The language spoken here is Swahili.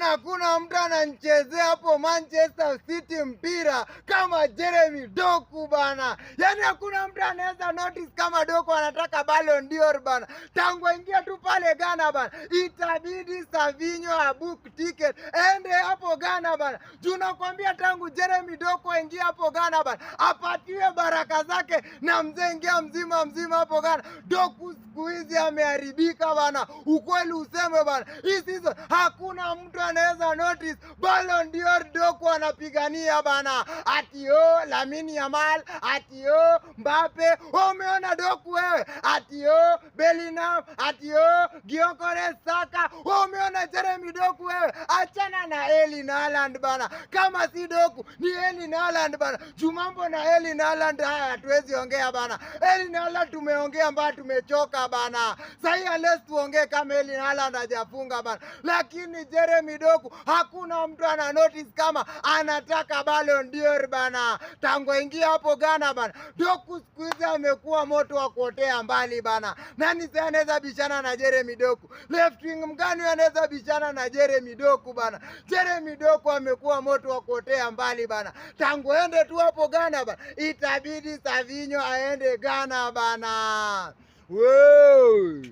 Bana, hakuna mtu ananchezea hapo Manchester City mpira kama Jeremy Doku bana. Yaani hakuna mtu anaweza notice kama Doku anataka Ballon d'Or bana. Tangu aingia tu pale Ghana bana, itabidi Savinho abook ticket ende hapo Ghana bana. Juu nakwambia tangu Jeremy Doku aingia hapo Ghana bana, apatiwe baraka zake na mzee ingia mzima mzima hapo Ghana. Doku siku hizi ameharibika bana, ukweli useme bana, hii season hakuna mtu anaweza notice Ballon d'Or Doku anapigania bana, ati oh Lamine Yamal, ati oh Mbappe. Wewe umeona Doku wewe? Ati oh Bellingham, ati oh Gyökeres, Saka. Wewe umeona Jeremy Doku wewe? Achana na Erling Haaland bana, kama si Doku ni Erling Haaland bana. Juu mambo na Erling Haaland haya hatuwezi ongea bana. Erling Haaland tumeongea mbaya, tumechoka bana. Sahii unless tuongee kama Erling Haaland hajafunga bana, lakini Jeremy Doku hakuna mtu ana notice kama anataka Ballon d'Or bana. Tangu aingia hapo Ghana bana, Doku siku hizi amekuwa moto wa kuotea mbali bana. Nani sasa anaweza bishana na Jeremy Doku? Left wing mgani anaweza bishana na Jeremy Doku bana? Jeremy Doku amekuwa moto wa kuotea mbali bana. Tangu ende tu hapo Ghana bana, itabidi Savinho aende Ghana bana. Wow.